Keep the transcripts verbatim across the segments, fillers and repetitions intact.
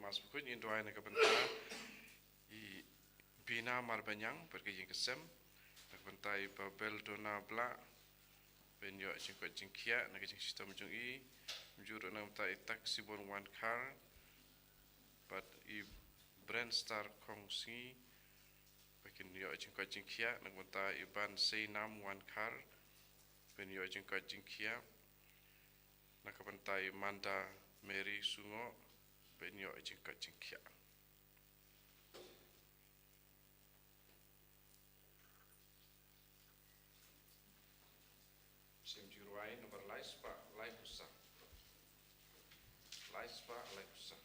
Mas Bakhuid, ngin duwai na ka bynta i Bina Marbaniang, bad ka ïing ka sem, na ka bynta i Babel Dona Blah, ban ïoh jingkoit jingkhiah na ka jingshitom jong i. Kumjuh ruh na ka bynta i Taksibon Wankhar bad i Brenstar Khongsngi, ba kin ïoh jingkoit jingkhiah. Na ka bynta i Banseinam Wankhar, ban ïoh jingkoit jingkhiah. Na ka bynta i Manda Mary Sungoh, ban ïoh jingkoit jingkhiah. Sim Jiruai nombar lai spah lai phew saw. Lai spah lai phew saw.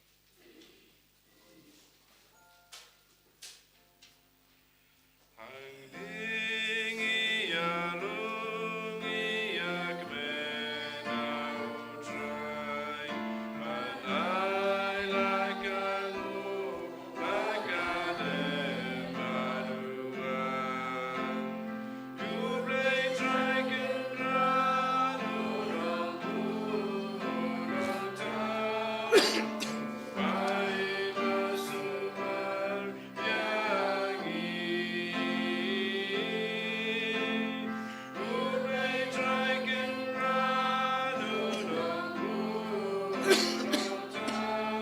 Hangding ïa lung ïa kmen, a U Trai, ban ai la ka nguh, la ka dem bad u wan. U Blei Trai Kynrad u nongbuh u nongthaw, bai ba sumar ïa ngi. U Blei Trai Kynrad u nongbuh u nongthaw,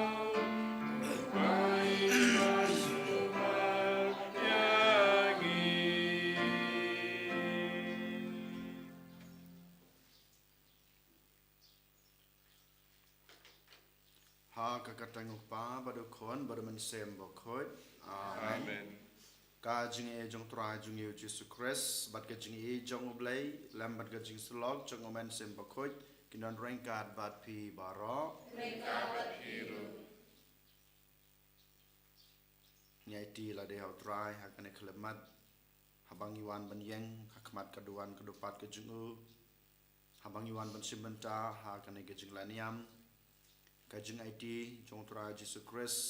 bai ba sumar ïa ngi. Ha ka kyrteng u Kpa bad u Khun bad u Mynsiem Bakhuid. Amen. Amen. Ka jingaiei jong U Trai jong ngi u Jisu Khrist bad ka jingaiei jong U Blei lem bad ka jingsyllok jong u Mynsiem Bakhuid, kin don ryngkat bad phi baroh. Ryngkat bad phi ruh. Ngi aiti lade ha U Trai ha kane ka khyllipmat, haba ngi wan ban ïeng ha khmat ka duwan ka dupat ka jong u, haba ngi wan ban shim bynta ha kane ka jingleh niam, ka jingaiti jong U Trai Jisu Khrist,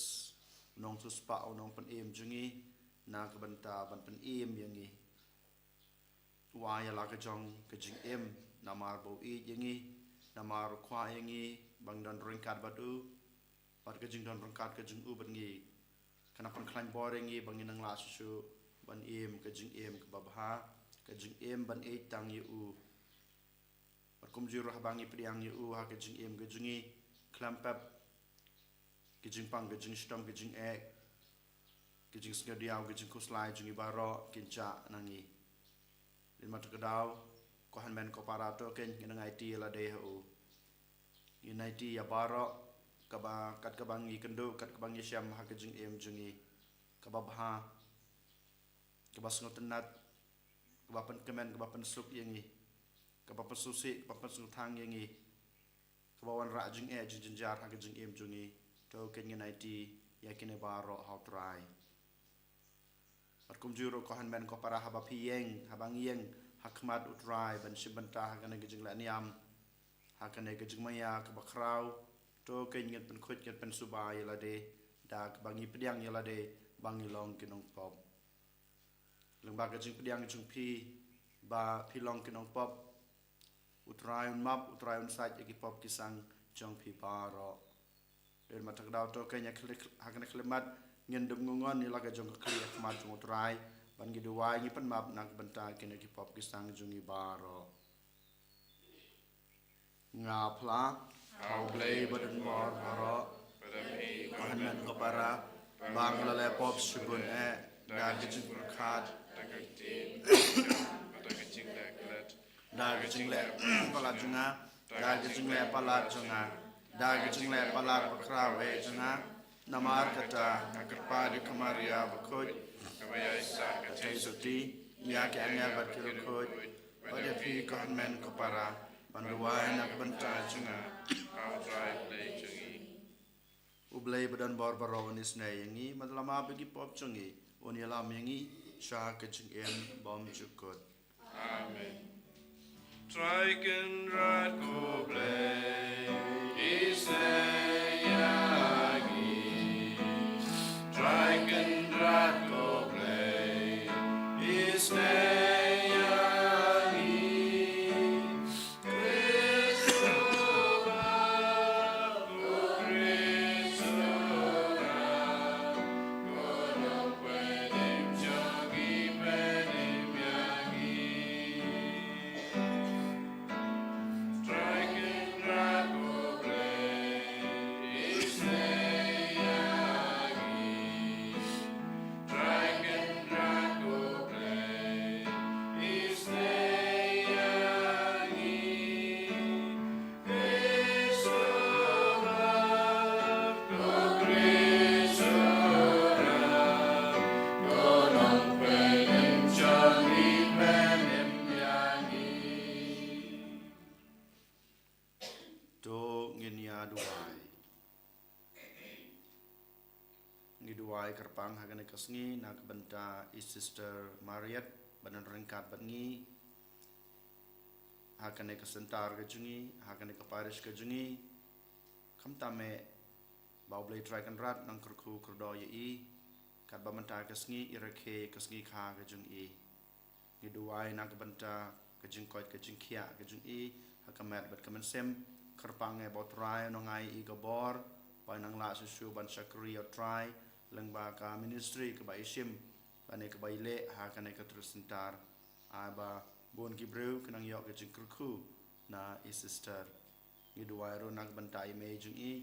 u nongsiewspah, u nongpynim jong ngi, na ka bynta ban pynim ïa ngi. U ai ïa la ka jong ka jingim, namar ba u ïeit ïa ngi, namar u kwah ïa ngi ba ngin don ryngkat bad u, bad ka jingdon ryngkat ka jong u bad ngi kan nang pynkhlaiñ bor ïa ngi ba ngin nang lah shuh shuh ban im ka jingim kaba bha, ka jingim ban ïeit tang ïa u. Bad kumjuh ruh haba ngi pdiang ïa u ha ka jingim ka jong ngi, khlem pep ki jingpang, ki jingshitom, ki jingeh, ki jingsngewdiaw, ki jingkhuslai jong ngi baroh kin jah na ngi. Lynmat ka daw, ko hynmen ko para, to kein ngin nang aiti ïa lade ha u. Ngin aiti ïa baroh kaba, kat kaba ngi kynduh, kat kaba ngi shem ha ka jingim jong ngi, kaba bha, kaba sngewtynnat, kaba pynkmen, kaba pynsuk ïa ngi, kaba pynsngewsih, kaba pynsngewtang ïa ngi, kaba wanrah jingeh jingjynjar ha ka jingim jong ngi. To kein ngin aiti ïa kine baroh ha U Trai. Bad kumjuh ruh ko hynmen ko para, haba phi ïeng, haba ngi ïeng ha khmat U Trai ban shim bynta ha kane ka jingleh niam, ha kane ka jingmaïa kaba khraw, to kein ngin pynkhuid, ngin pynsuba ïa lade da kaba ngi pdiang ïa lade ba ngi long ki nongpop. Lyngba ka jingpdiang jong phi ba phi long ki nongpop, U Trai un map, U Trai un sait ïa ki pop ki sang jong phi baroh. Lynmat ka daw, to kein ha kane ka khyllipmat ngin dum ngun ngon ïa la ka jong ka khlieh ha khmat jong U Trai, ban ngi duwai, ngi pynmap na ka bynta kine ki pop ki sang jong ngi baroh. Nga phla ha U Blei badonbor baroh, ko hynmen ko para, ba nga la leh pop shibun eh, da ka jingpyrkhat, da ka ktien, da ka jingleh klet, da ka jingleh palat jong nga, da ka jingleh palat jong nga, da ka jingleh palat bakhraw eh jong nga. Namar kata nga kyrpad ïa ka Maria bakhuid, kaba ïaisah ka jingsotti, ïa ki angel bad ki riewkhuid, bad ïa phi ko hynmen ko para, ban duwai na ka bynta jong nga ha U Trai Blei jong ngi. U Blei badonbor baroh un isynei ïa ngi, bad un ïalam ïa ki pop jong ngi, un ïalam ïa ngi sha ka jingim bymjukut. Amen. Trai Kynrad ko Blei, isynei ïa ngi. Trai Kynrad ko Blei, isynei ïa ngi. Khrist u bad, o Khrist u bad. Ïa duwai. Ngi duwai kyrpang ha kane ka sngi na ka bynta i Sister Mariet ba don ryngkat bad ngi ha kane ka center ka jong ngi, ha kane ka parish ka jong ngi. Khamtam eh ba U Blei Trai Kynrad un kyrkhu kyrdoh ïa i katba mynta ka sngi i rakhe ka sngi kha ka jong i. Ngi duwai na ka bynta ka jingkoit ka jingkhiah ka jong i ha ka met bad ka mynsiem. Kyrpang eh ba U Trai un ai i ka bor ba in nang lah shuh shuh ban shakri ïa U Trai lyngba ka ministry kaba i shim lane kaba i leh ha kane ka Truth Center. Ai ba bun ki briew kin nang ïoh ka jingkyrkhu na i Sister. Ngi duwai ruh na ka bynta i mei jong i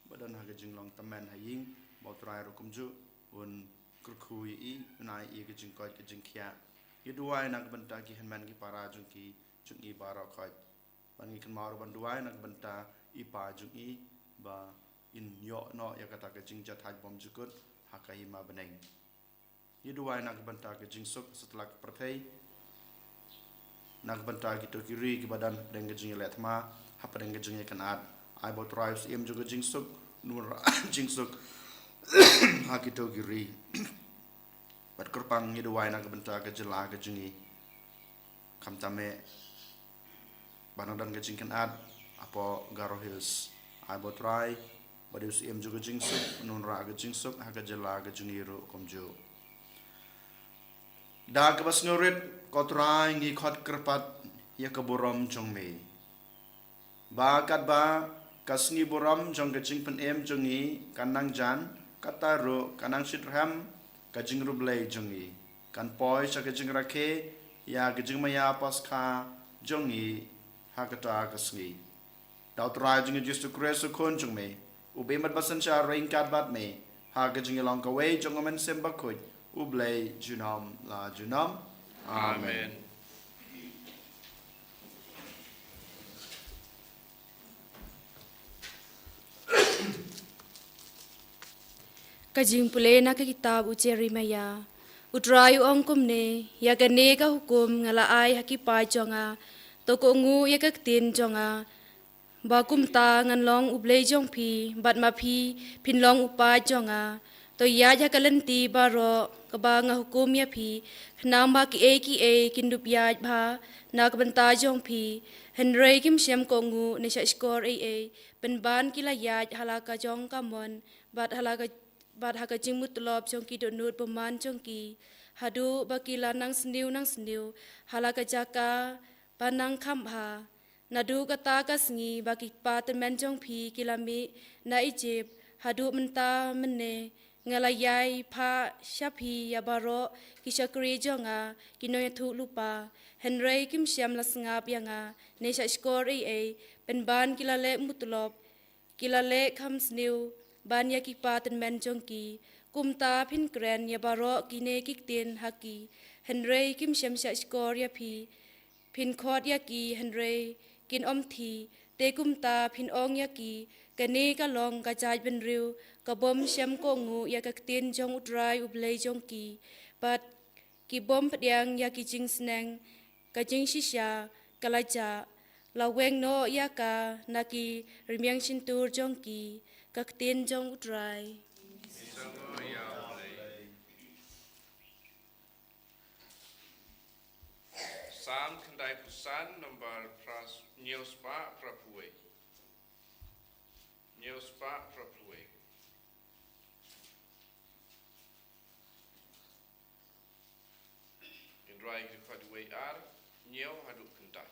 ba don ha ka jinglong tymmen ha ïing, ba U Trai ruh kumjuh un kyrkhu ïa i, un ai ïa i ka jingkoit ka jingkhiah. Ngi duwai na ka bynta ki hynmen ki para jong ki, jong i baroh khoit. Bad ngi kynmaw ruh ban duwai na ka bynta i pa jong i ba in ïoh noh ïa kata ka jingjahthait bymjukut ha ka hima bneng. Ngi duwai na ka bynta ka jingsuk satlak pyrthei, na ka bynta kito ki ri kiba don hapdeng ka jingïaleh thma, hapdeng ka jingïakynad. Ai ba U Trai u Syiem jong ka jingsuk un wanrah jingsuk ha kito ki ri. Bad kyrpang ngi duwai na ka bynta ka jylla ka jong ngi. Khamtam eh ba nang don ka jingkynad hapoh Garo Hills. Ai ba U Trai, ba dei u Syiem jong ka jingsuk, un wanrah ka jingsuk ha ka jylla ka jong ngi ruh kumjuh. Da kaba sngewrit, ko Trai, ngi khot kyrpad ïa ka burom jong me. Ba katba ka sngi burom jong ka jingpynim jong ngi kan nang jan, kata ruh kan nang shitrhem ka jingriewblei jong ngi, kan poi sha ka jingrakhe ïa ka jingmaïa Paskha jong ngi ha kata ka sngi. Da U Trai jong ngi Jisu Khrist u Khun jong me, uba im bad ba synshar ryngkat bad me ha ka jingïalong kawei jong U Mynsiem Bakhuid, U Blei junom la junom. Amen. Amen. Ka jingpule na ka kitab u Jeremiah. U Trai u ong kumne: Ïa kane ka hukum nga la ai ha ki paid jong nga, to kohnguh ïa ka ktien jong nga, ba kumta ngan long U Blei jong phi, bad ma phi phin long u paid jong nga. To ïaid ha ka lynti baroh kaba nga hukum ïa phi, khnang ba kiei kiei kin dup ïaid bha na ka bynta jong phi. Hynrei kim shym kohnguh ne shahshkor ei ei, pynban ki la ïaid ha la ka jong ka mon, bad ha la ka, bad ha ka jingmutlop jong ki dohnud bymman jong ki, haduh ba ki la nang sniew nang sniew ha la ka jaka ba nang kham bha. Naduh kata ka sngi ba ki kpa tymmen jong phi ki la mih na Ijipt haduh mynta mynne, nga la ïai phah sha phi ïa baroh ki shakri jong nga, ki nongïathuhlypa. Hynrei kim shym la sngap ïa nga ne shahshkor ei ei, pynban ki la leh mutlop, ki la leh kham sniew ban ïa ki kpa tymmen jong ki. Kumta phin kren ïa baroh kine ki ktien ha ki, hynrei kim shym shahshkor ïa phi. Phin khot ïa ki hynrei kin ym thi. Te kumta phin ong ïa ki: Kane ka long ka jaitbynriew ka bym shym kohnguh ïa ka ktien jong U Trai U Blei jong ki, bad ki bym pdiang ïa ki jingsneng, ka jingshisha ka la jah. La weng noh ïa ka na ki rmiang shyntur jong ki. Ka ktien jong U Trai. Salm khyndai phew san, number phra-, hynñiew spah phra phew wei. Hynñiew spah phra phew wei. Ngin rwai ki dkhot wei ar, hynñiew haduh khyndai.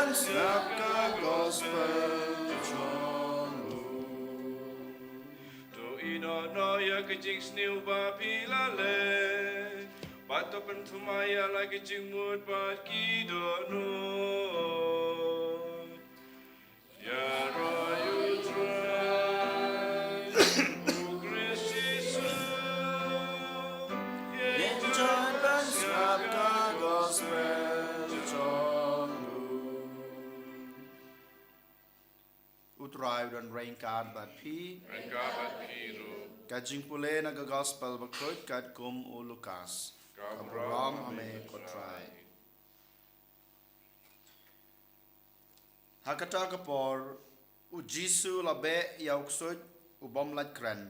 Sngap ka gospel jong u. To ïehnoh noh ïa ka jingsniew ba phi la leh, bad to pynthymmai ïa la ki jingmut bad ki dohnud. Ïaroh ïa U Trai, U Khrist Jisu, ïa jingjoit ban sngap ka gospel jong u. U Trai u don ryngkat bad phi. Ryngkat bad phi ruh. Ka jingpule na ka gospel bakhuid katkum u Lukas. Ka burom ha me ko Trai. Ha kata ka por, U Jisu u la beh ïa u ksuid u bym lait kren.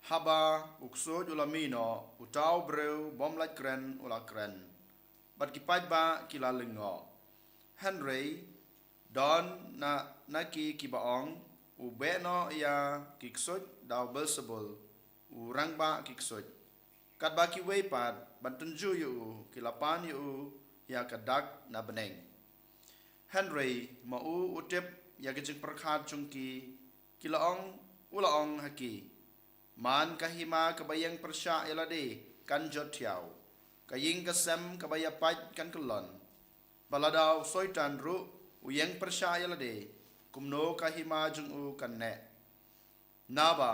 Haba u ksuid u la mih noh, uta u briew bym lait kren u la kren, bad ki paidbah ki la lyngngoh. Hynrei don na, na ki kiba ong, u beh noh ïa ki ksuid da u Belsebul, u rangbah ki ksuid. Katba kiwei pat ban tynjuh ïa u, ki la pan ïa u ïa ka dak na bneng. Hynrei ma u u tip ïa ka jingpyrkhat jong ki, ki la ong, u la ong ha ki, man ka hima kaba ïeng pyrshah ïa lade kan jot thiaw, ka ïing ka sem kaba ïa pait kan kyllon. Bad lada u Soitan ruh u ïeng pyrshah ïa lade, kumno ka hima jong u kan neh? Naba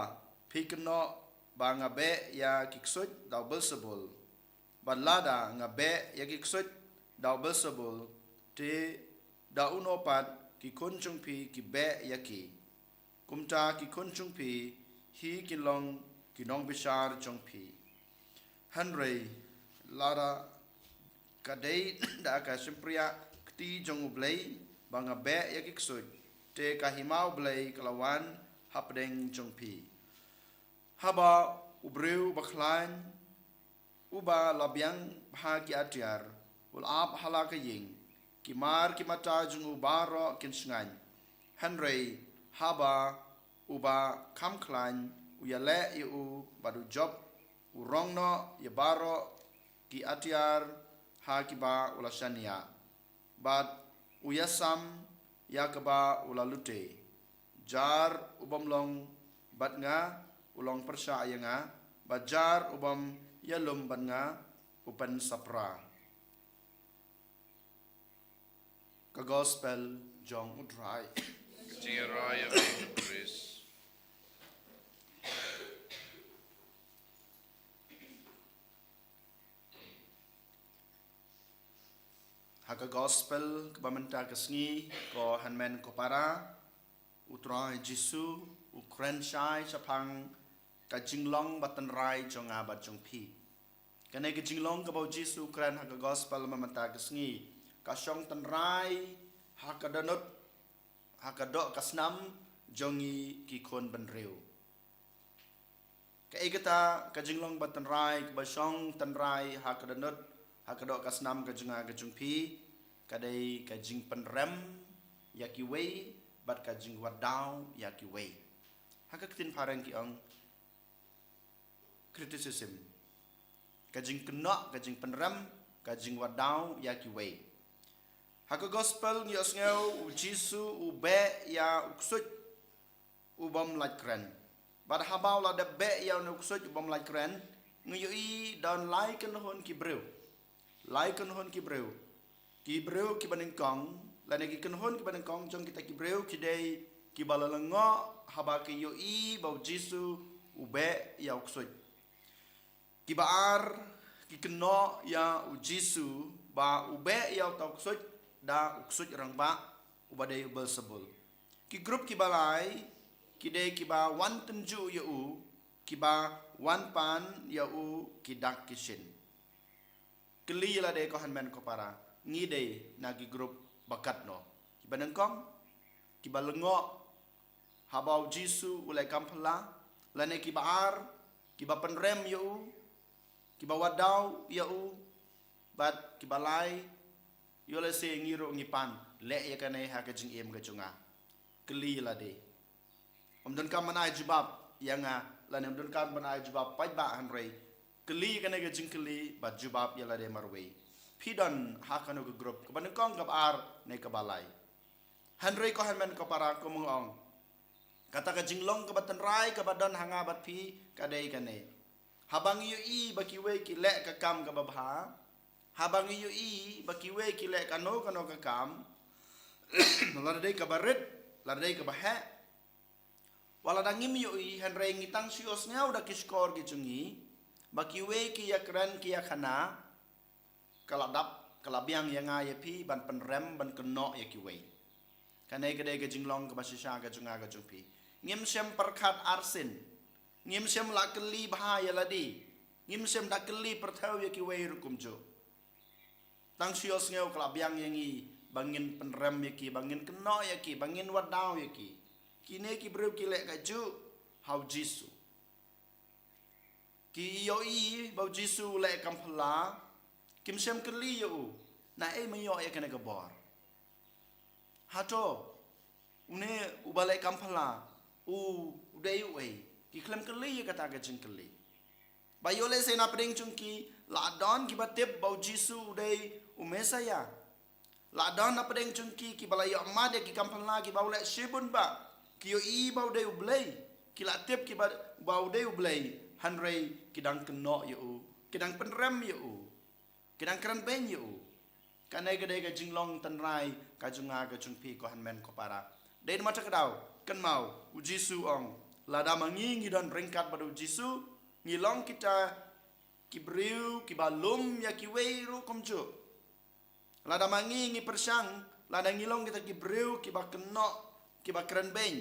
phi kynnoh ba nga beh ïa ki ksuid da u Belsebul. Bad lada nga beh ïa ki ksuid da u Belsebul, te da uno pat ki khun jong phi ki beh ïa ki. Kumta ki khun jong phi hi kin long ki nongbishar jong phi. Hynrei lada ka dei da ka shympriahkti jong U Blei ba nga beh ïa ki ksuid, te ka hima U Blei ka la wan hapdeng jong phi. Haba u briew uba khlaiñ, uba la biang bha ki atiar, u la ap ha la ka ïing, ki mar ki mata jong u baroh kin shngaiñ. Hynrei haba uba kham khlaiñ u ïaleh ïa u bad u jop, u rong noh ïa baroh ki atiar ha kiba u la shaniah, bad u ïasam ïa kaba u la lute. Jar u bym long bad nga, u long pyrshah ïa nga, bad jar u bym ïalum bad nga, u pynsaphra. Ka gospel jong U Trai. Ka jingïaroh ïa me ko Khrist. Ha ka gospel kaba mynta ka sngi, ko hynmen ko para, U Trai Jisu u kren shai shaphang ka jinglong batynrai jong nga bad jong phi. Kane ka jinglong kaba U Jisu u kren ha ka gospel mynta ka sngi, ka shong tynrai ha ka dohnud, ha ka doh ka snam jong ngi ki khun bynriew. Kaei kata ka jinglong batynrai kaba shong tynrai ha ka dohnud, ha ka doh ka snam ka jong nga ka jong phi? Ka dei ka jingpynrem ïa kiwei bad ka jingwad daw ïa kiwei. Ha ka ktien phareng ki ong criticism. Ka jingkynnoh, ka jingpynrem, ka jingwad daw ïa kiwei. Ha ka gospel ngi ïohsngew U Jisu u beh ïa u ksuid u bym lait kren. Bad haba u la dep beh ïa une u ksuid u bym lait kren, ngi ïohi don lai kynhun ki briew. Lai kynhun ki briew. Ki briew kiba nyngkong, lane ki kynhun kiba nyngkong jong kita ki briew ki dei kiba la lyngngoh haba ki ïohi ba U Jisu u beh ïa u ksuid. Kiba ar, ki kynnoh ïa U Jisu ba u beh ïa uta u ksuid da u ksuid rangbah uba dei u Belsebul. Ki grup kiba lai, ki dei kiba wan tynjuh ïa u, kiba wan pan ïa u ki dak ki shin. Kylli ïa lade ko hynmen ko para, ngi dei na ki grup ba katno? Kiba nyngkong, kiba lyngngoh haba U Jisu u leh kam phylla, lane kiba ar, kiba pynrem ïa u, kiba wad daw ïa u, bad kiba lai, ïoh lehse ngi ruh ngi pan, leh ïa kane ha ka jingim ka jong nga. Kylli ïa lade. Ym donkam ban ai jubab ïa nga, lane ym donkam ban ai jubab paidbah, hynrei kylli ïa kane ka jingkylli bad jubab ïa lade marwei. phi don ha kano ka group, kaba nyngkong, kaba ar ne kaba lai. Hynrei ko hynmen ko para, kum nga ong, kata ka jinglong kaba tynrai kaba don ha nga bad phi ka dei kane: haba ngi ïohi ba kiwei ki leh ka kam kaba bha, haba ngi ïohi ba kiwei ki leh kano kano ka kam, lada dei kaba rit, lada dei kaba heh, wat lada ngim ïohi, hynrei ngi tang shu ïohsngew da ki shkor ki jong ngi ba kiwei ki ïakren ki ïakhana, ka la dap, ka la biang ïa nga ïa phi ban pynrem, ban kynnoh ïa kiwei. Kane ka dei ka jinglong kaba shisha ka jong nga ka jong phi. Ngim shym pyrkhat arsien. Ngim shym la kylli bha ïa lade. Ngim shym da kylli pyrthew ïa kiwei ruh kumjuh. Tang shu ïohsngew ka la biang ïa ngi ba ngin pynrem ïa ki, ba ngin kynnoh ïa ki, ba ngin wad daw ïa ki. Kine ki briew ki leh kajuh ha u Jisu. Ki ïohi ba u Jisu u leh kam phylla, kim shym kylli ïa u, naei me ïoh ïa kane ka bor? Hato une uba leh kam phylla u, u dei uei? Ki khlem kylli ïa kata ka jingkylli. Ba ïoh lehse na pdeng jong ki la don kiba tip ba u Jisu u dei u Messaïah. La don na pdeng jong ki kiba la ïoh mad ïa ki kam phylla kiba u leh shibun bah. Ki ïohi ba u dei u Blei. Ki la tip kiba, ba u dei u Blei. Hynrei ki dang kynnoh ïa u, ki dang pynrem ïa u, ki dang kren beiñ ïa u. Kane ka dei ka jinglong tynrai ka jong nga ka jong phi, ko hynmen ko para. Dei namar kata ka daw, kynmaw, u Jisu u ong, lada ma ngi ngi don ryngkat bad u Jisu, ngi long kita ki briew kiba lum ïa kiwei ruh kumjuh. Lada ma ngi ngi pyrshang, lada ngi long kita ki briew kiba kynnoh, kiba kren beiñ,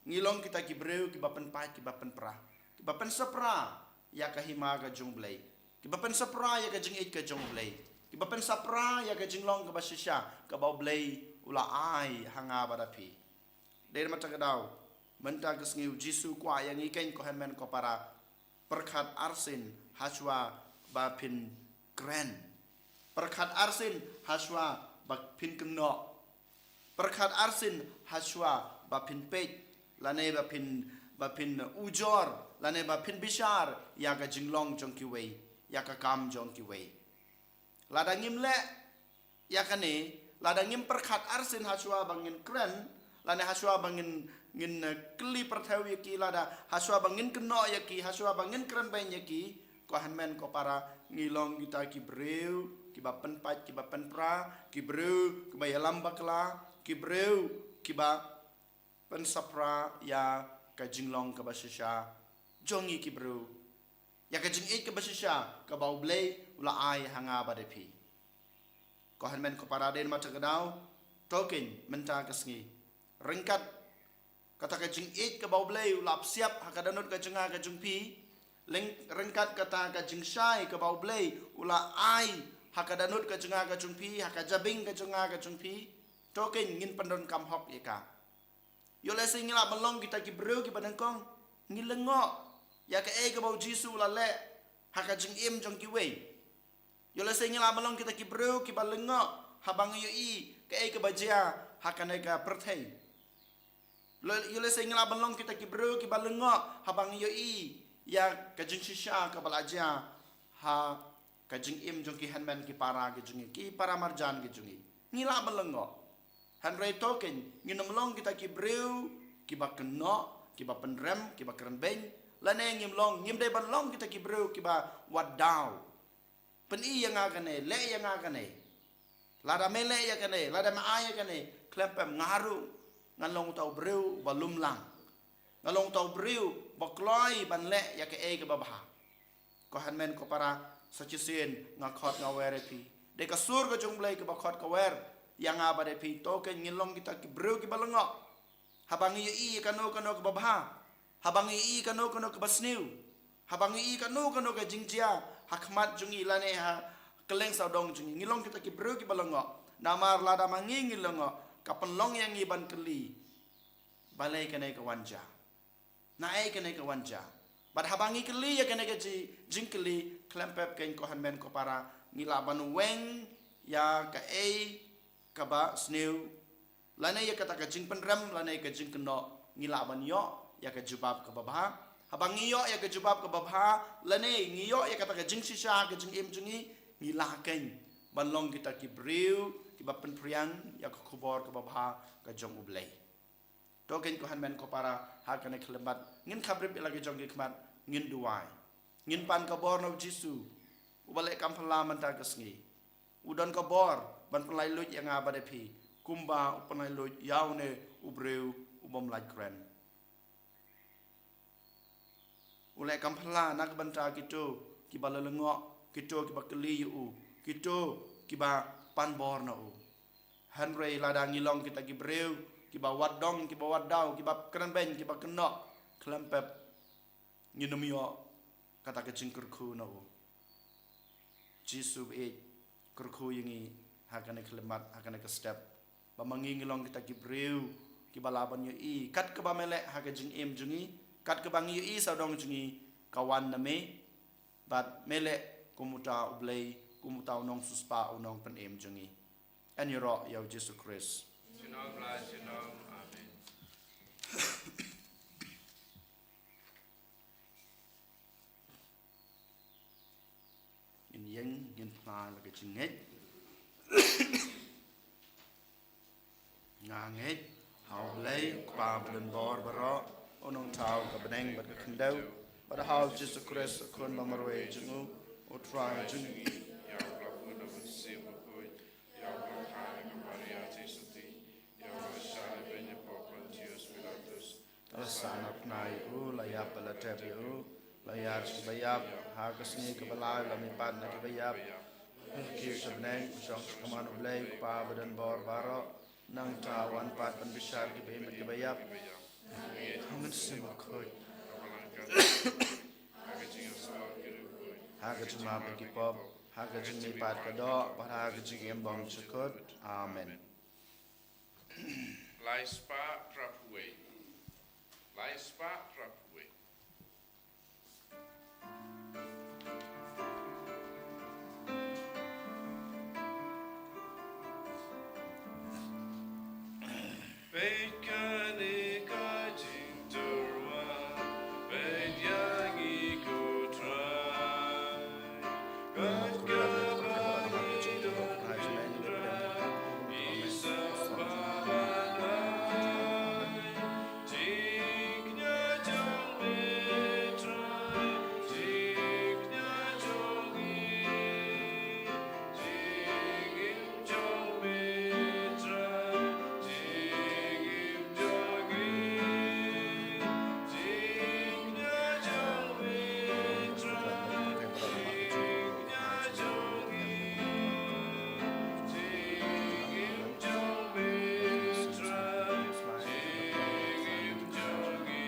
ngi long kita ki briew kiba pynpait, kiba pynpra, kiba pynshapra ïa ka hima ka jong u Blei, kiba pynshapra ïa ka jingïeit ka jong u Blei, kiba pynshapra ïa ka jinglong kaba shisha kaba u Blei u la ai ha nga bad ha phi. Dei namar kata ka daw, mynta ka sngi u Jisu u kwah ïa ngi keiñ, ko hynmen ko para, pyrkhat arsien hashwa ba phin kren. Pyrkhat arsien hashwa ba phin kynnoh. Pyrkhat arsien hashwa ba phin peit, lane ba phin, ba phin ujor, lane ba phin bishar ïa ka jinglong jong kiwei, ïa ka kam jong kiwei. Lada ngim leh ïa kane, lada ngim pyrkhat arsien hashwa ba ngin kren, lane hashwa ba ngin, ngin, eh, kylli pyrthew ïa ki, lada hashwa ba ngin kynnoh ïa ki, hashwa ba ngin kren beiñ ïa ki, ko hynmen ko para, ngi long kita ki briew kiba pynpait, kiba pynpra, ki briew kiba ïalam bakla, ki briew kiba pynshapra ïa ka jinglong kaba shisha jong ngi ki briew, ïa ka jingïeit kaba shisha kaba u Blei u la ai ha nga bad ha phi. Ko hynmen ko para, dei namar kata ka daw, to keiñ mynta ka sngi, ryngkat kata ka jingïeit kaba u Blei u la psiap ha ka dohnud ka jong nga ka jong phi, leng, ryngkat kata ka jingshai kaba u Blei u la ai ha ka dohnud ka jong nga ka jong phi, ha ka jabieng ka jong nga ka jong phi, to keiñ ngin pyndonkam hok ïa ka. Ïoh lehse ngi lah ban long kita ki briew kiba nyngkong, ngi lyngngoh ïa kaei kaba u Jisu u la leh ha ka jingim jong kiwei. Ïoh lehse ngi lah ban long kita ki briew kiba lyngngoh haba ngi ïohi kaei kaba jia ha kane ka pyrthei. Ïoh lehse ngi lah ban long kita ki briew kiba lyngngoh haba ngi ïohi ïa ka jingshisha kaba la jia ha ka jingim jong ki hynmen ki para ki jong ngi, ki para marjan ki jong ngi. Ngi lah ban lyngngoh. Hynrei to keiñ ngin ym long kita ki briew kiba kynnoh, kiba pynrem, kiba kren beiñ, lane ngim long, ngim dei ban long kita ki briew kiba wad daw. Pyni ïa nga kane, leh ïa nga kane. Lada me leh ïa kane, lada me ai ïa kane, khlem pep nga ruh ngan long uta u briew ba lum lang. Nga long uta u briew ba kloi ban leh ïa kaei kaba bha. Ko hynmen ko para, sa shisien nga khot nga wer ïa phi. Dei ka sur ka jong u Blei kaba khot ka wer ïa nga bad ïa phi, to keiñ ngin long kita ki briew kiba lyngngoh. Haba ngi ïohi ïa kano kano kaba bha, haba ngi ïohi ïa kano kano kaba sniew, haba ngi ïohi ïa kano kano ka jingjia ha khmat jong ngi lane ha kylleng sawdong jong ngi, ngi long kita ki briew kiba lyngngoh. Namar lada ma ngi ngi lyngngoh, ka pynlong ïa ngi ban kylli, balei kane ka wan jia? Naei kane ka wan jia? Bad haba ngi kylli ïa kane ka ji-, jingkylli, khlem pep keiñ ko hynmen ko para, ngi lah ban weng ïa kaei kaba sniew, lane ïa kata ka jingpynrem, lane ka jingkynnoh, ngi lah ban ïoh ïa ka jubab kaba bha. Haba ngi ïoh ïa ka jubab kaba bha, lane ngi ïoh ïa kata ka jingshisha ka jingim jong ngi, ngi lah kein ban long kita ki briew kiba pynphriang ïa ka khubor kaba bha ka jong U Blei. To kein ko hynmen ko para, ha kane ka khyllipmat ngin khapbrip ïa la ki jong ki khmat, ngin duwai. Ngin pan ka bor na U Jisu uba leh kam phylla mynta ka sngi. U don ka bor ban pynlait luid ïa nga bad ïa phi kumba u pynlait luid ïa une u briew u bym lait kren. U leh kam phylla na ka bynta kito kiba la lyngngoh, kito kiba kylli ïa u, kito kiba pan bor na u. Hynrei lada ngi long kita ki briew kiba wad dong, kiba wad daw, kiba kren beiñ, kiba kynnoh khlem pep, ngin ym ïoh kata ka jingkyrkhu na u. Jisu ba ïeit, kyrkhu ïa ngi ha kane ka khyllipmat, ha kane ka step, ba ma ngi ngi long kita ki briew kiba lah ban ïohi kat kaba me leh ha ka jingim jong ngi, kat kaba ngi ïohi sawdong jong ngi ka wan na me, bad me leh kum uta U Blei, kum uta u nongsiewspah, u nongpynim jong ngi. Yn ïaroh ïa U Jisu Khrist. Junom la junom. Amen. Ngin ïeng, ngin phla la ka jingngeit. Nga ngeit ha U Blei, U Kpa badonbor baroh, u nongthaw ka bneng bad ka khyndew, bad ha U Jisu Khrist, u Khun ba marwei jong u, U Trai jong ngi. Ïa u la bun ha u Mynsiem Bakhuid, ïa u la kha na ka Maria Theisotti, ïa u la shah lehbeiñ hapoh Pontius Pilatus, la sah na pnai u, la ïap bad la tep ïa u, la ïaid sha kiba ïap, ha ka sngi kaba lai la mihpat na kiba ïap, la kiew sha bneng, u shong sha kajuh U Blei U Kpa badonbor baroh, nangta un wan pat ban bishar kiba im bad kiba ïap. Ha u Mynsiem Bakhuid, ha ka jingmap ïa ki pop, ha ka jingmihpat ka doh, bad ha ka jingim bymjukut. Amen. Lai spah phra phew wei. Lai spah phra phew wei. Peit kane ka jingtyrwa, peit ïa ngi ko Trai. Peit kaba ngi don Trai, i sa ba ban ai. Jingkñia jong me Trai, jingkñia jong ngi. Jingim jong me Trai, jingim jong ngi. Jingkñia jong me Trai, jingkñia jong ngi. Jingim jong me Trai, jingim jong ngi.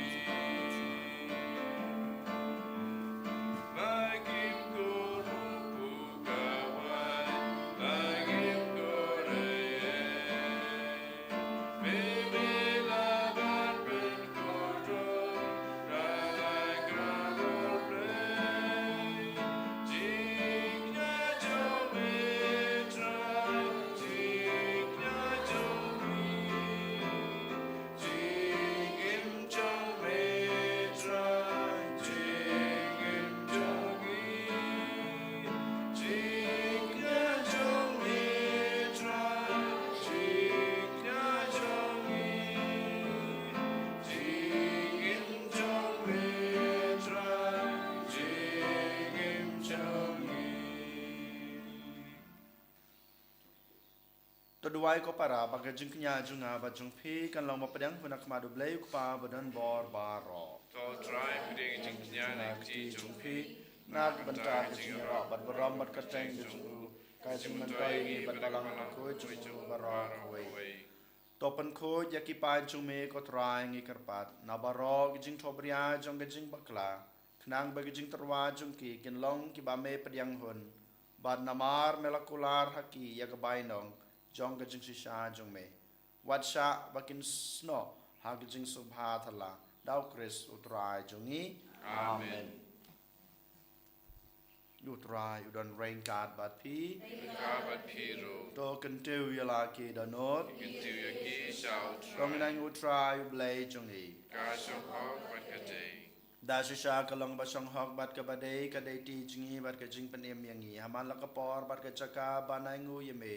Jingim jong me Trai, jingim jong ngi. Jingkñia jong me Trai, jingkñia jong ngi. Jingim jong me Trai, jingim jong ngi. To duwai ko para ba ka jingkñia jong nga bad jong phi kan long ba pdiang hun ha khmat U Blei U Kpa badonbor baroh. To Trai pdiang jingkñia na ka kti jong phi na ka bynta ka jingïaroh bad burom bad kyrteng ka jong u, ka jingmyntoi ïa ngi bad balang bakhuid jong u baroh kawei. To pynkhuid ïa ki paid jong me ko Trai, ngi kyrpad, na baroh ki jingthohbria jong ka jingbakla, khnang ba ki jingtyrwa jong ki kin long kiba me pdiang hun, bad namar me la kular ha ki ïa ka bainong jong ka jingshisha jong me. Wat shah ba kin snoh ha ka jingsngewbha thala, da U Khrist U Trai jong ngi. Amen. Amen. U Trai u don ryngkat bad phi. Ryngkat bad phi ruh. To kyntiew ïa la ki dohnud. Kyntiew ïa ki sha U Trai. To ngin ai ha U Trai U Blei jong ngi. Ka shong hok bad ka dei. Da shisha ka long ba shong hok bad kaba dei ka dei ti jong ngi bad ka jingpynim ïa ngi ha man la ka por bad ka jaka ban ai nguh ïa me,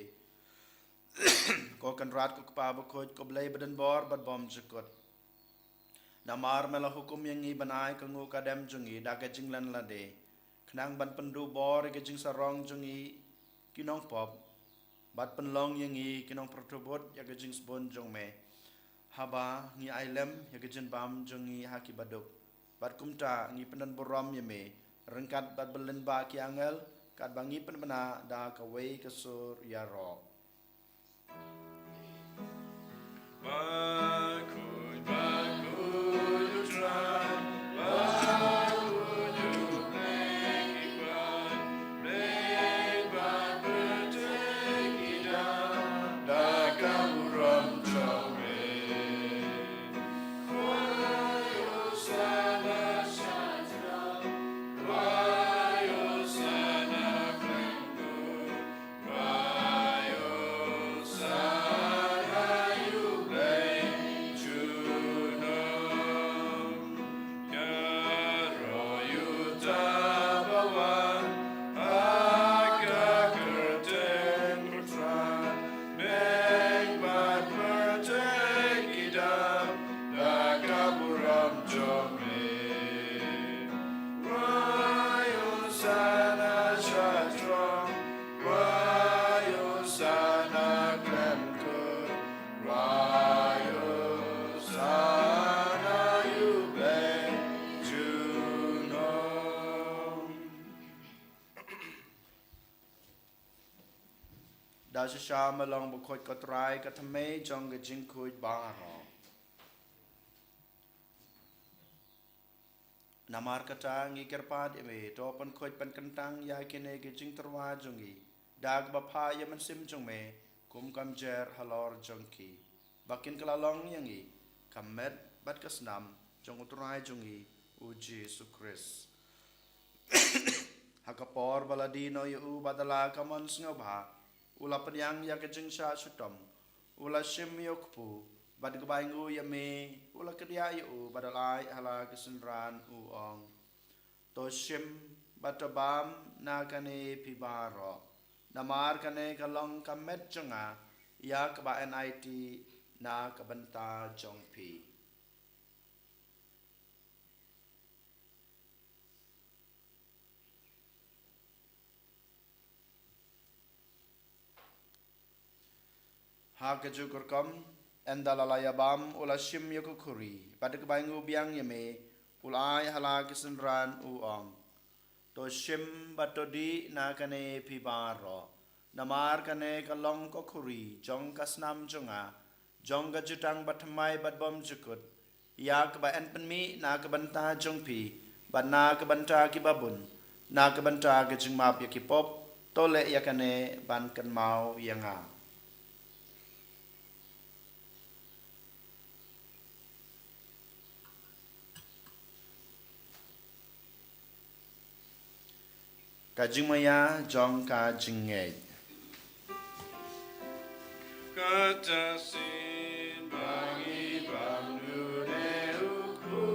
ko Kynrad ko Kpa Bakhuid, ko Blei badonbor bad bymjukut. Namar me la hukum ïa ngi ban ai ka nguh ka dem jong ngi da ka jinglen lade, khnang ban pynduh bor ïa ka jingsarong jong ngi ki nongpop, bad pynlong ïa ngi ki nongpyrthuh bud ïa ka jingsbun jong me, haba ngi ai lem ïa ka jingbam jong ngi ha ki baduk. Bad kumta ngi pyndonburom ïa me ryngkat bad ba lyngba ki angel, katba ngi pynbna da kawei ka sur ïaroh. Da shisha me long bakhuid ko Trai, ka thymmei jong ka jingkhuid baroh. Namar kata ngi kyrpad ïa me, to pynkhuid pynkyntang ïa kine ki jingtyrwa jong ngi da kaba phah ïa u Mynsiem jong me kum ka mjer halor jong ki, ba kin kylla long ïa ngi ka met bad ka snam jong u Trai jong ngi u Jisu Khrist. Ha ka por ba la die noh ïa u bad da la ka mon sngewbha, u la pdiang ïa ka jingshah shitom, u la shim ïa u kpu, bad kaba ai nguh ïa me, u la kdiah ïa u bad u la ai ha la ki synran, u ong: To shim bad to bam na kane phi baroh, namar kane ka long ka met jong nga ïa kaba ai na ka bynta jong phi. Ha kajuh ka rukom, ynda la la ïabam, u la shim ïa ka khuri, bad da kaba ai nguh biang ïa me, u la ai ha la ki synran, u ong: To shim bad to dih na kane phi baroh, namar kane ka long ka khuri jong ka snam jong nga, jong ka jutang bathymmai bad bymjukut, ïa kaba yn pynmih na ka bynta jong phi bad na ka bynta ki babun, na ka bynta ka jingmap ïa ki pop. To leh ïa kane ban kynmaw ïa nga. Ka jingmaïa jong ka jingngeit. Kata shisien ba ngi bam, une u kpu,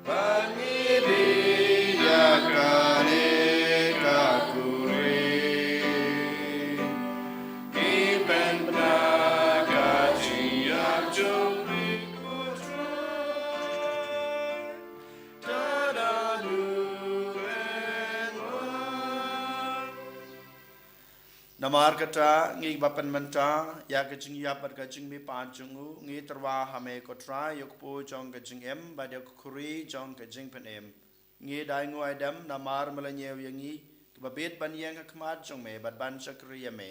ba ngi dih ïa kane ka khuri, ngi pynbna ka jingïap jong me, ko Trai. Namar kata, ngi ba pynmynta ïa ka jingïap bad ka jingmihpat jong u, ngi tyrwa ha me ko Trai, ïa u kpu jong ka jingim bad ïa ka khuri jong ka jingpynim. Ngi da ai nguh ai dem namar me la ñiew ïa ngi kiba bit ban ïeng ha khmat jong me bad ban shakri ïa me.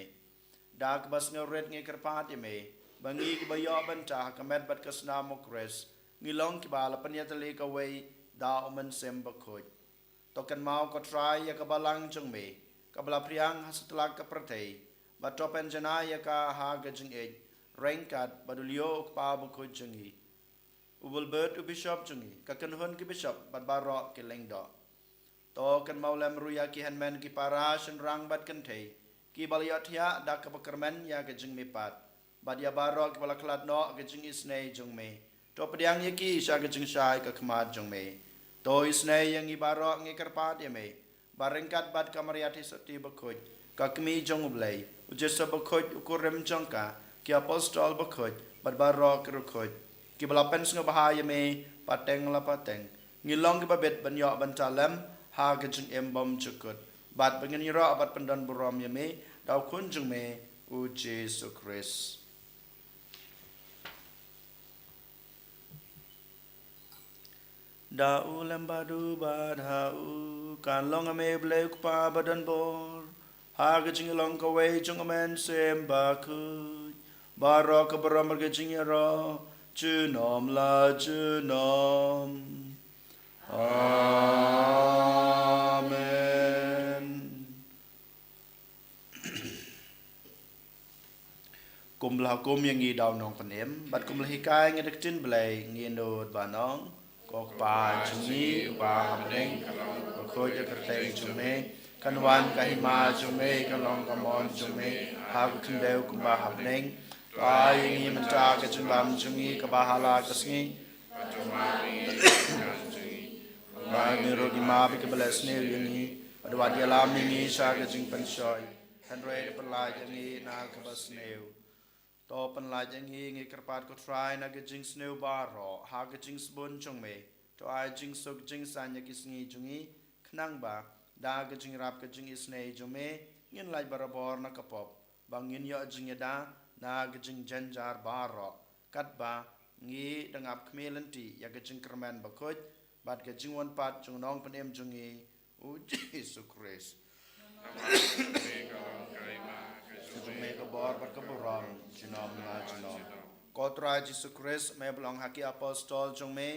Da kaba sngewrit ngi kyrpad ïa me ba ngi kiba ïoh bynta ha ka met bad ka snam u Khrist, ngi long kiba la pynïatylli kawei da u Mynsiem Bakhuid. To kynmaw ko Trai ïa ka balang jong me kaba la phriang ha satlak ka pyrthei, bad to pynjanai ïa ka ha ka jingïeit ryngkat bad u Leo u Kpa Bakhuid jong ngi, u Wilbert u Bishop jong ngi, ka kynhun ki bishop bad baroh ki lyngdoh. To kynmaw lem ruh ïa ki hynmen ki para shynrang bad kynthei kiba la ïohthiah da kaba kyrmen ïa ka jingmihpat, bad ïa baroh kiba la khlad noh ka jingisynei jong me. To pdiang ïa ki sha ka jingshai ka khmat jong me. To isynei ïa ngi baroh ngi kyrpad ïa me, ba ryngkat bad ka Maria Theisotti bakhuid, ka kmie jong U Blei, U Joseph bakhuid u kurim jong ka, ki apostol bakhuid, bad baroh ki riewkhuid, kiba la pynsngewbha ïa me pateng la pateng, ngin long kiba bit ban ïoh bynta lem ha ka jingim bymjukut, bad ba ngin ïaroh bad pyndonburom ïa me da U Khun jong me, U Jisu Khrist. Da u lem bad u bad ha u, kan long ïa me U Blei U Kpa badonbor, ha ka jinglong kawei jong U Mynsiem Bakhuid, baroh ka burom bad ka jingïaroh, junom la junom. Amen. Kumba la hukum ïa ngi da U Nongpynim, bad kumba la hikai ïa ngi da ka ktien Blei, ngin nud ban ong: Ko Kpa jong ngi uba ha bneng, ba khuid ïa ka kyrteng jong me, kan wan ka hima jong me, kan long ka mon jong me ha ka khyndew kumba ha bneng. To ai ïa ngi mynta ka jingbam jong ngi kaba ha la ka sngi. Ba ngi ruh ngim map ïa kiba leh sniew ïa ngi, bad wat ïalam ïa ngi sha ka jingpynshoi, hynrei to pynlait ïa ngi na kaba sniew. To pynlait ïa ngi, ngi kyrpad ko Trai, na ka jingsniew baroh ha ka jingsbun jong me. To ai jingsuk jingsaiñ ïa ki sngi jong ngi, khnang ba da ka jingïarap ka jingisynei jong me, ngin lait barabor na ka pop, ba ngin ïoh jingïada na ka jingjynjar baroh, katba ngi dang ap khmih lynti ïa ka jingkyrmen bakhuid bad ka jingwan pat jong U Nongpynim jong ngi, U Jisu Khrist. Namar ka jong me ka bor bad ka burom, junom la junom. Ko Trai Jisu Khrist, me ba la ong ha ki apostol jong me: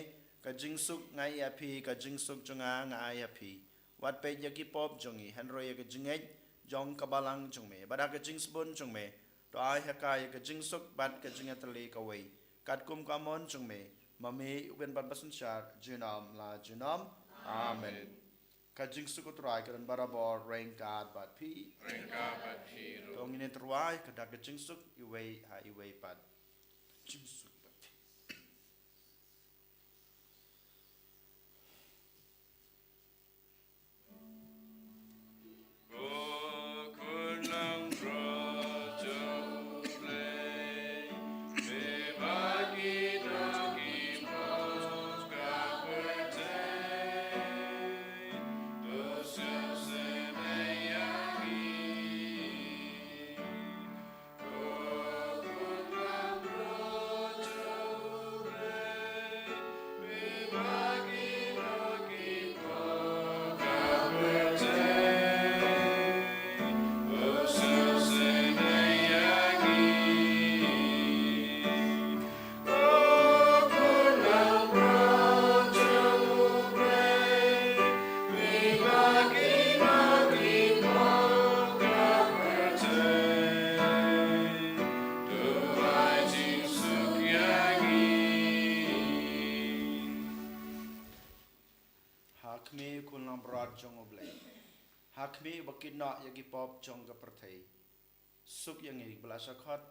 Ka jingsuk nga ai ïa phi, ka jingsuk jong nga nga ai ïa phi. Wat peit ïa ki pop jong ngi, hynrei ïa ka jingngeit jong ka balang jong me. Bad ha ka jingsbun jong me, to ai ha ka ïa ka jingsuk bad ka jingïatylli kawei, katkum ka mon jong me, ma me u Blei U Kpa basynshar, junom la junom. Amen. Ka jingsuk U Trai ka don barabor ryngkat bad phi. Ryngkat bad phi ruh. To ngin ïa tyrwa ïa ka da ka jingsuk iwei ha iwei pat. Jingsuk bad phi. Ha khmih u khun langbrot jong U Blei, ha khmih uba kit noh ïa ki pop jong ka pyrthei, suk ïa ngi kiba la shah khot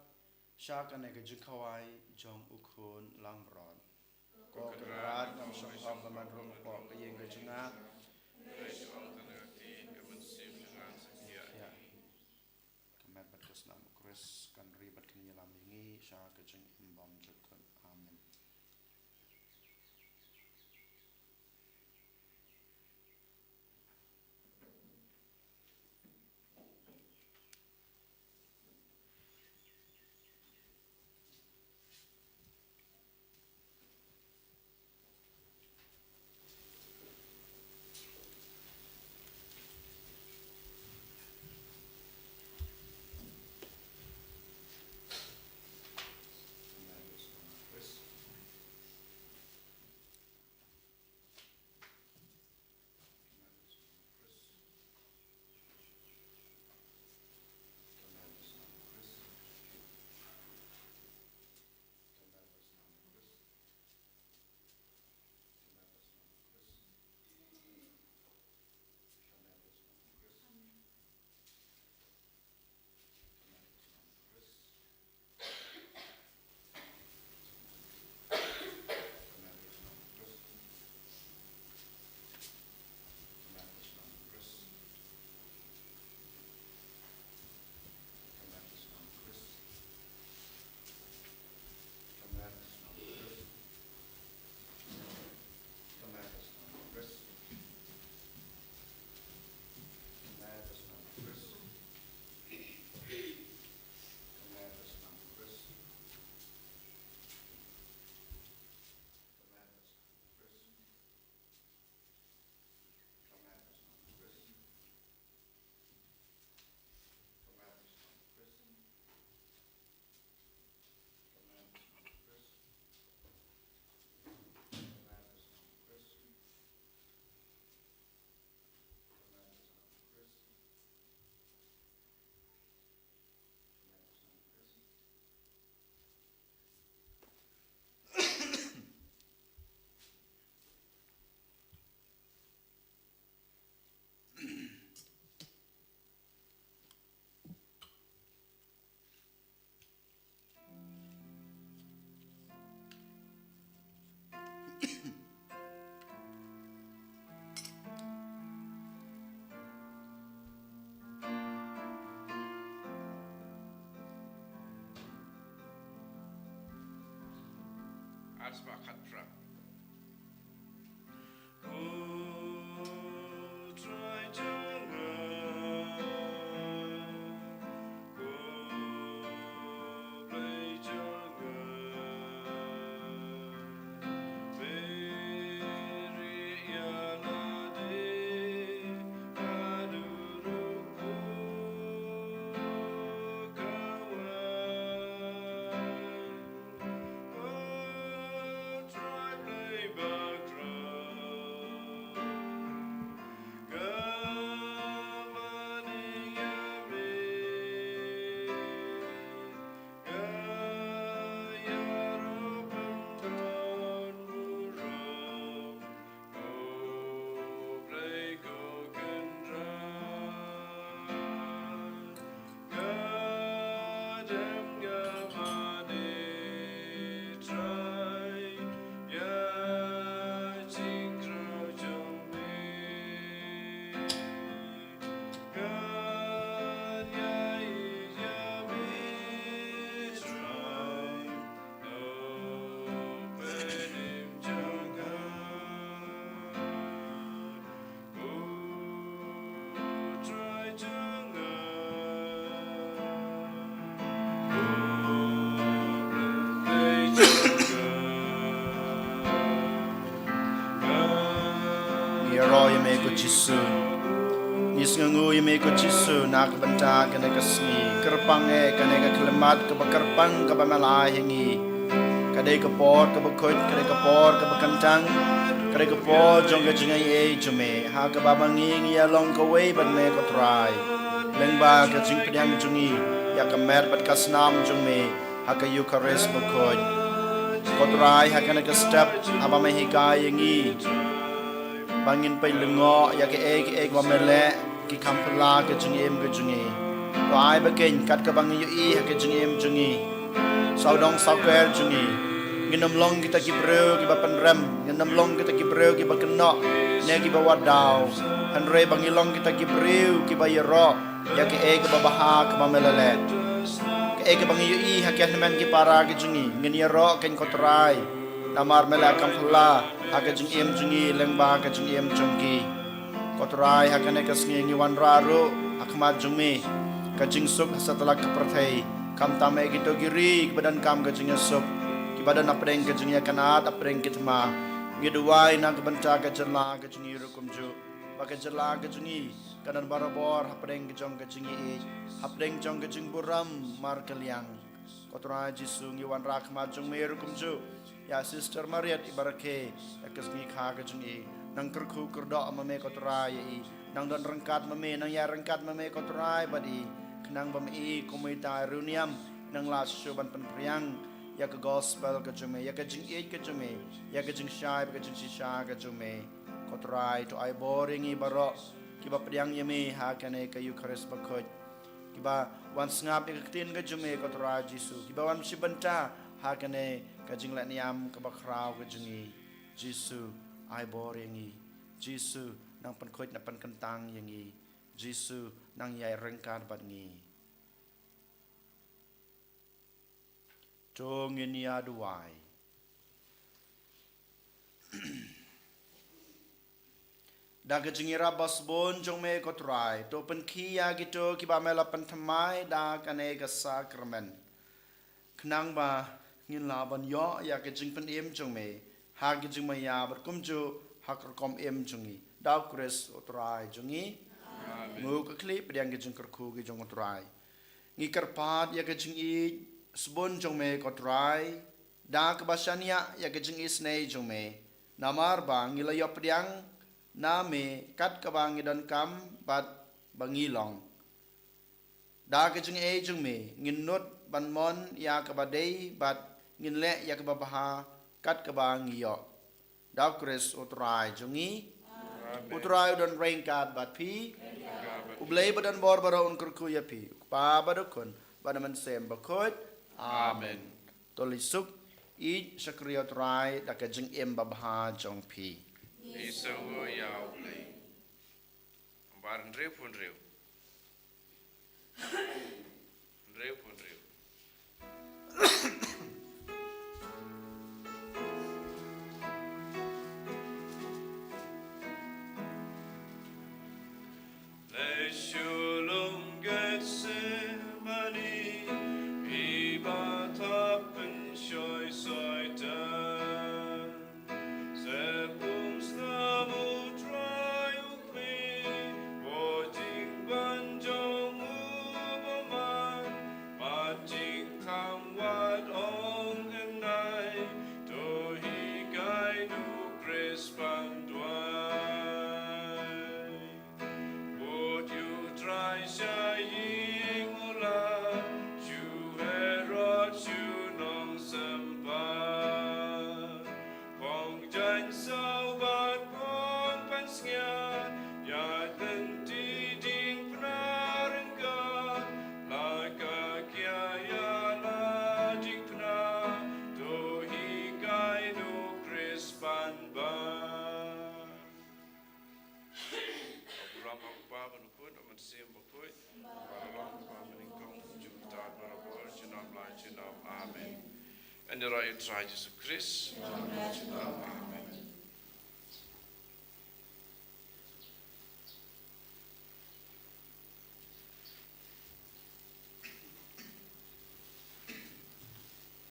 sha kane ka jingkhawai jong u khun langbrot. Ko Kynrad, ngam shym hok ban wan rung hapoh ka ïing ka jong nga. Ïa. Ka met bad ka snam U Khrist kan ri bad kan ïalam ïa ngi sha ka jingim bymjukut. Amen. Ar spah khatphra. Ko Trai jong nga, ko Blei jong nga, pyrshah ïa lade haduh ruh ko kawai. Ngi ïaroh ïa me ko Jisu. Ngi sngewnguh ïa me ko Jisu na ka bynta kane ka sngi. Kyrpang eh kane ka khyllipmat kaba kyrpang kaba me la ai ha ngi. Ka dei ka por kaba khuid, ka dei ka por kaba kyntang, ka dei ka por jong ka jingaiei jong me. Ha kaba ma ngi ngi ïa long kawei bad me ko Trai. Lyngba ka jingpdiang jong ngi ïa ka met bad ka snam jong me ha ka Eukharist bakhuid. Ko Trai, ha kane ka step haba me hikai ïa ngi ba ngin peit lyngngoh ïa kaei kaei ba me leh, ki kham phylla ka jingim ka jong ngi. To ai ba kin kat kaba ngi ïohi ha ka jingim jong ngi, sawdong sawkwer jong ngi, ngin ym long kita ki briew kiba pynrem, ngin ym long kita ki briew kiba kynnoh ne kiba wad daw. Hynrei ba ngi long kita ki briew kiba ïaroh ïa kaei kaba bha kaba me la leh. Kaei kaba ngi ïohi ha ki hynmen ki para ki jong ngi, ngin ïaroh kin ko Trai. Namar me la kham phylla ha ka jingim jong ngi lyngba ka jingim jong ki. Ko Trai, ha kane ka sngi ngi wanrah ruh ha khmat jong me ka jingsuk ha satlak ka pyrthei. Khamtam eh kito ki ri kiba donkam ka jingïasuk, kiba don hapdeng ka jingïakynad hapdeng ki thma. Ngi duwai na ka bynta ka jylla ka jong ngi ruh kumjuh, ba ka jylla ka jong ngi kan don barabor hapdeng ka jong ka jingïeit, hapdeng jong ka jingburom markylliang. Ko Trai Jisu, ngi wanrah ha khmat jong me ruh kumjuh ïa Sister Mariet iba rakhe ïa ka sngi kha ka jong i. Nang kyrkhu kyrdoh ma me ko Trai ïa i. Nang don ryngkat ma me, nang ïaid ryngkat ma me ko Trai bad i. Khnang ba ma i kum uta i riewniam nang lah shuh ban pynphriang ïa ka gospel ka jong me, ïa ka jingïeit ka jong me, ïa ka jingshai bad ka jingshisha ka jong me. Ko Trai, to ai bor ïa ngi baroh kiba pdiang ïa me ha kane ka Eukharist bakhuid, kiba wan sngap ïa ka ktien ka jong me ko Trai Jisu, kiba wan shim bynta ha kane ka jingleh niam kaba khraw ka jong ngi. Jisu, ai bor ïa ngi. Jisu, nang pynkhuid, nang pynkyntang ïa ngi. Jisu, nang ïaid ryngkat bad ngi. To ngin ïa duwai. Da ka jingïarap ba sbun jong me ko Trai, to pynkhih ïa kito kiba me la pynthymmai da kane ka sakramen, khnang ba ngin lah ban ïoh ïa ka jingpynim jong me ha ka jingmaïa bad kumjuh ha ka rukom im jong ngi. Da u Khrist u Trai jong ngi. Amen. Nguh ka khlieh, pdiang ka jingkyrkhu ka jong u Trai. Ngi kyrpad ïa ka jingïeit sbun jong me ko Trai, da kaba shaniah ïa ka jingisynei jong me, namar ba ngi la ïoh pdiang na me kat kaba ngi donkam bad ba ngi long. Da ka jingaiei jong me ngin nud ban mon ïa kaba dei bad ngin leh ïa kaba bha kat kaba ngi ïoh. Da u Khrist u Trai jong ngi. Amen. U Trai u don ryngkat bad phi. U Blei ba don bor baroh un kyrkhu ïa phi, u Kpa bad u Khun bad u Mynsiem Bakhuid. Amen. Amen. To leit suk, ïeit shakri ïa u Trai da ka jingim babha jong phi. Ngi sngewnguh ïa u Blei. Bar hynriewphew hynriew. Hynriewphew hynriew. Syiem bakhuid, ba la long, ba mynnyngkong, junom barabor, junom la junom. Amen. Ïa U Trai Jisu Khrist.